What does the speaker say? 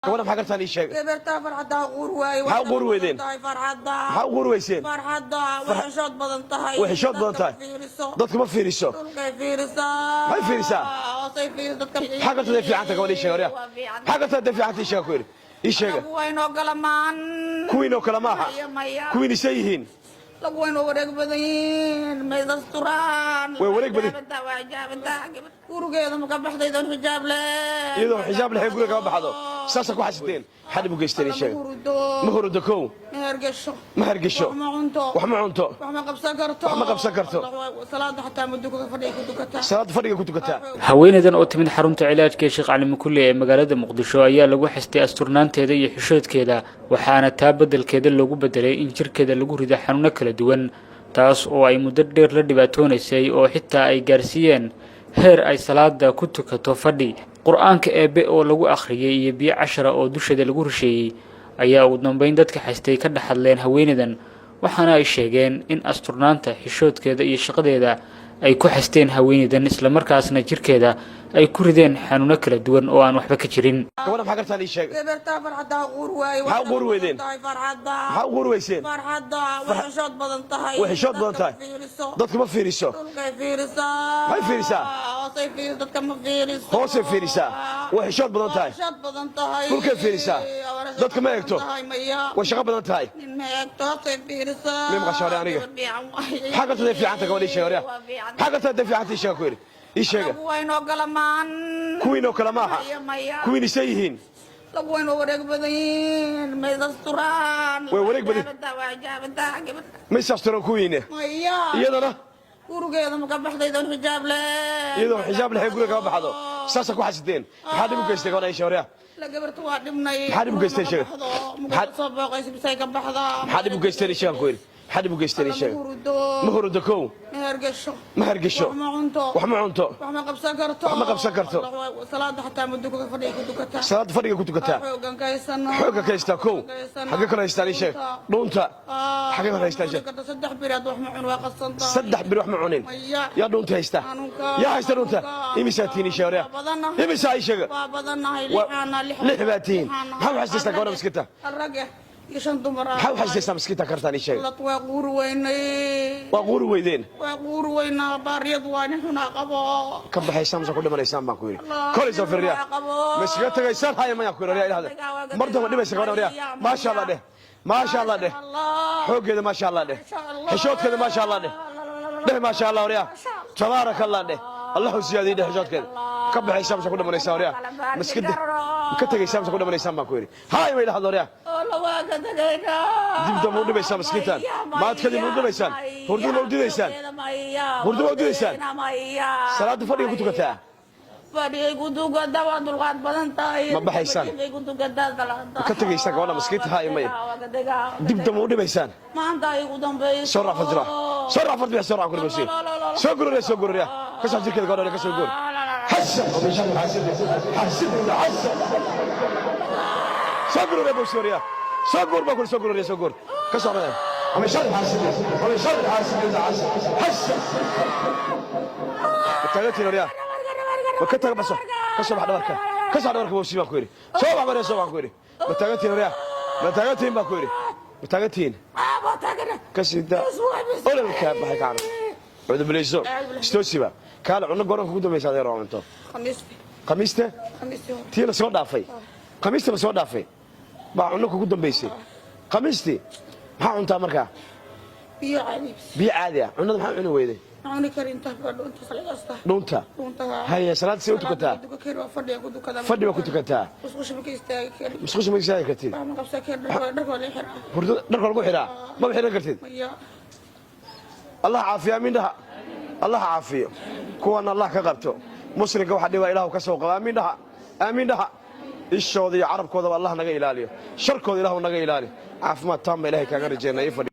Gabadha maxaa kartaan? Ii sheeg. Gabartaa farxaddaa quur waaye. Maxaa u quur weydeen? Tahay farxadda. Maxaa u quur weyseen? Farxadda way xishood badan tahay. Way xishood badan tahay. Dadka ma fiiriso. Dadka ma fiiriso. Dhulkay fiirisaa. Maxay fiirisaa? Hoosay fiiriso dadka. Maxaa kartaa day fiicanta? Gabadha ii sheeg, waryaa. Waa fiican. Maxaa kartaa day fiicanta? Ii sheega ku yidhi, ii sheega. Lagu waynoo galamaan. Kuwiinoo kale maaha. Maya, maya. Kuwiin isay yihiin. Lagu waynoo wareeg badan yihiin, maydasturaan. Way wareeg badan. Waa xijaabantaa. Gurigeeda ma ka baxday idoon xijaab leh? Iyadoo xijaab leh guriga kama baxdo. Saasaa ku xasideen. Maxaa dhib u geysteen? Ii sheega. Ma hurudo. Ma hurudo, kow. Ma hergesho. Ma hergesho. Wax ma cunto. Wax ma cunto. Wax ma qabsan karto. Wax ma qabsan karto. Salaada xataa ma duka, fadhiga ku dukataa. Salaada fadhiga ku tukataa. Haweeneydan oo timid xarunta cilaajka ee Sheekh Cali Mukulle ee magaalada Muqdisho ayaa lagu xastay asturnaanteeda iyo xishoodkeeda, waxaana taa beddelkeeda loogu bedelay in jirkeeda lagu rido xanuuno kala duwan, taas oo ay muddo dheer la dhibaatoonaysay, oo xitaa ay gaarsiiyeen heer ay salaada ku tukato fadhi. Qur-aanka Eebbe oo lagu akhriyey iyo biyo cashara oo dusheeda lagu rusheeyey ayaa ugu dambeyn dadka xastay ka dhex hadleen haweeneydan, waxaana ay sheegeen in asturnaanta, xishoodkeeda iyo shaqadeeda ay ku xasteen haweeneydan, islamarkaasna jirkeeda ay ku rideen xanuuno kala duwan oo aan waxba ka jirin. Gabadha maxaa kartaan? Ii sheeg. Gabartaa farxaddaa quur waaye. Maxaa u quur weydeen? Tahay farxadda. Maxaa u quur weyseen? Farxadda way xishood badan tahay. Way xishood badan tahay. Dadka ma fiiriso. Dadka ma fiiriso. Dhulkay fiirisaa. Maxay fiirisaa? Hoosay fiiriso, dadka ma fiiriso. Hoosay fiirisaa. Way xishood badan tahay. Waa xishood badan tahay. Dhulkay fiirisaa. Waa Dadka ma eegto. tahay, maya. Way shaqo badan tahay. Nin ma eegto, hoosay fiirisaa. Miyay maqashay hore aniga? Gabar fiican waaye. Maxaa kartaa day fiicanta? Gabadha ii sheeg, waryaa. Waa fiican. Maxaa kartaa day fiicanta? Ii sheega ku yidhi, ii sheega. Lagu waynoo galamaan. Kuwiinoo kale maaha. Maya, maya. Kuwiin isay yihiin. Lagu waynoo wareeg badan yihiin, maydasturaan. Way wareeg badan. Waa xijaabantaa gabadha. Ma isasturan kuwiine? Maya. Iyadana? Gurigeeda ma ka baxday idoon xijaab leh? Iyadoo xijaab leh guriga kama baxdo. Saasaa ku xasideen. Maxaa dhib u geystay? Gabadha ii sheeg, waryaa. La gabarta waa dhibnay. Maxaa dhib u geystay? Sheega. Soo booqaysa bisay ka baxdaa. Maxaa dhib u geysteen? Ii sheegan ku yidhi. Maxaa dhib u geysteen? Ii sheega. Ma hurudo. Ma hurudo, kow. Ma hergesho. Ma hergesho. Wax ma cunto. Wax ma cunto. Wax ma qabsan karto. Wax ma qabsan karto. Salaada xataa ma duka, fadhiga ku dukataa. Salaada fadhiga ku tukataa. Xoogan ka haysano. Xoogga ka haystaa, kow. Xagge kale haystaan? Ii sheeg. Dhuunta xagge kale haystaan? Sheeg. 3 biraad wax ma cun, waa qasantaa. 3 bir wax ma cunin. Maya. Yaa dhuunta haysta? Xanuunka. Yaa haysta dhuunta? Xanuunka. Imisaa tihiin? Ii sheeg, waryaa. Waa badanahay. Imisaa? Ii sheega. Waa badannahay. Waa- Lixaana, lix. Lix baa tihiin. Maxaa u xasistaa gabadha miskiinta? Hal rag ah iyo shan dumar ah. Maxaa u xasistaa miskiinta kartaan? Ii sheega. Lad waa quuri weynay. Waa quuri weydeen. Waa quuri weynaa. Baaryad waa nin xunaa qabo. Ka baxaysaan mise ku dhimanaysaan baan ku yidhi. Kolay soo fiiriya. Ma iskaga tagaysaan? Haya, mayaan ku yidhi, waryaa, ilahda. Mar damba dhibaysa gabadha, waryaa. Maasha Allah dheh, maasha Allah dheh. Xooggeeda maasha Allah dheh. Xishoodkeeda maasha Allah dheh. Dheh maasha Allah, waryaa. Tabaaraka Allah dheh. Allah u siyaadiyey dheh. Xishoodkeeda ka baxaysaan mise ku dhimanaysaan, waryaa? Ma iska ma ka tagaysaan mise ku dhimanaysaan baan ku yidhi. Haya, may dhahdo, waryaa. Dib dambe u dhibaysaa miskiintan. Maad kadib ma u dhibaysaan? Hurdo ma u didaysaan? Hurdo ma u didaysaan? Salaada fadhiga ku tukataa. Fadhigay ku tukataa, waa dulqaad badan tahay. Ma baxaysaan? Fadhigay ku tukataa salaada. Ma ka tagaysaan gabadha miskiinta? Haya, maya. Waa ka tegaa. Dib dambe u dhibaysaan. Maanta ay ugu dambayso. Soo raac, fadila soo raac, fadila soo raac, gurbaysiin soo gururiya, soo gururiya. Ka soo jirkeeda gabadha, ka soo gur. Xasan oo meesha xasan xasan xasan soo gururiya, buu soo soo gur baa ku soo gururiya, soo gur, ka soo raac. ومن شر حاسد، ومن شر حاسد إذا حسد. حسد. Taagantiin, waryaa. Ma ka taga baso? Ka soo bax dhabarka, ka soo dhabarka buu baan ku yidhi. Soo bax marya, soo baan ku yidhi. Ma taagantiin, waryaa? Ma taagantiin baan ku yidhi? Ma taagantiin? Ka sii daa ololka baxay ka carab cudubilayso istoosiba kaale. Cunno goranka ku dambaysa, adeer, oo cunto? Khamiisti. Khamiiste? Khamiistii hore. Tii la soo dhaafay, khamiista la soo dhaafay baa cunno kugu dambaysay. Khamiistii maxaa cuntaa markaa? Biyo caadi. Biyo caadi ah. Cunnada maxaa cuni weyday? Ma cuni kari intaa dhuunta salgaasta. Dhuunta. Dhuunta. Haya, salaada see u tukataa? Duka kari, waa fadhiga ku tukadaa. Fadhi baa ku tukataa. Musqusha ma ka istaagi kari. Musqusha ma istaagi kartid. Wax ma qabsan kari, dharka waa laga xiraa. Hurdada dharka lagu xiraa, maba xiran kartid. Maya. Allah caafiya, amiin dhaha. Allah caafiyo kuwana, Allah ka qabto muslimka waxa dhibaa. Ilaahu ka soo qaba, amiin dhaha, amiin dhaha. Ishooda iyo carabkoodaba Allah naga ilaaliyo, sharkooda Ilaahu naga ilaaliyo. Caafimaad taam ba Ilahay kaaga rajeynaa. Ii fadhi.